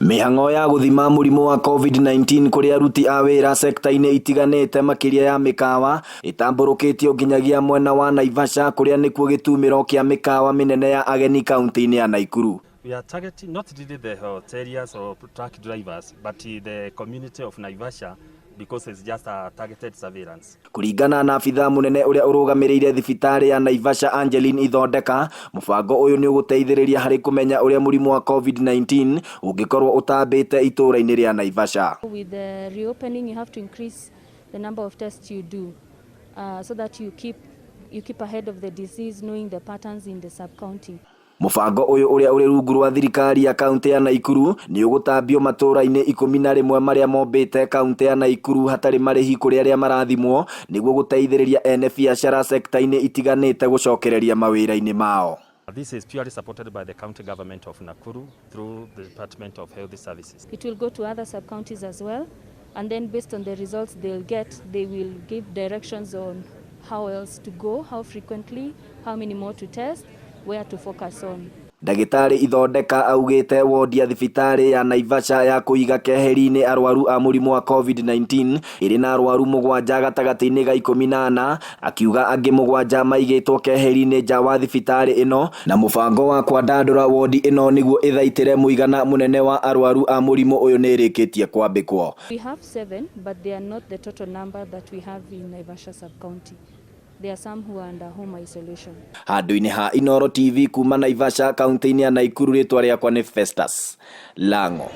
Mĩhang'o ya gũthima mũrimũ wa Covid-19 kũrĩ aruti a wĩra sekta-inĩ itiganĩte makĩria ya mĩkawa ĩtambũrũkĩtio nginyagia mwena wa Naivasha kũrĩa nĩkuo gĩtumĩro kĩa mĩkawa mĩnene ya ageni kaunti-inĩ ya Naikuru. We are targeting not really the hoteliers or truck drivers, but the community of Naivasha because it's just a targeted surveillance. Kũringana na abithaa mũnene ũrĩa ũrũgamĩrĩire thibitarĩ ya Naivasha Angeline Ithondeka, mũbango ũyũ nĩ ũgũteithĩrĩria harĩ kũmenya ũrĩa mũrimũ wa Covid-19 ũngĩkorwo ũtambĩte itũũra-inĩ rĩa Naivasha. With the reopening, you have to increase the number of tests you do so that you keep ahead of the disease, knowing the patterns in the sub-county. Mũbango ũyũ ũrĩa ũrĩ rungu rwa thirikari ya kaunti ya Naikuru nĩ ũgũtambio matũũra-inĩ 11 marĩa mombĩte kaunti ya Naikuru hatarĩ marĩhi kũrĩ arĩa marathimwo nĩguo gũteithĩrĩria ene biacara sekta-inĩ itiganĩte gũcokereria mawĩra-inĩ mao. This is purely supported by the county government of Nakuru through the Department of Health Services. It will go to other sub-counties as well, and then based on the results they'll get, they will give directions on how else to go, how frequently, how many more to test, where to focus on. Ndagĩtarĩ Ithondeka augĩte wodi ya thibitarĩ ya Naivasha ya kũiga keheri-inĩ arwaru a mũrimũ wa Covid-19 ĩrĩ na arwaru 7 gatagatĩ-inĩ ga 14, akiuga angĩ 7 maigĩtwo keheri-inĩ nja wa thibitarĩ ĩno na mũbango wa kwandandũra wodi ĩno nĩguo ĩthaitĩre mũigana mũnene wa arwaru a mũrimũ ũyũ nĩ ĩrĩkĩtie kwambĩkwo. We have seven, but they are not the total number that we have in Naivasha sub-county. There are some who are under home isolation. Handũ-inĩ ha Inooro TV kuma Naivasha kaunti-inĩ ya Naikuru, rĩtwa rĩakwa nĩ Festus Lango.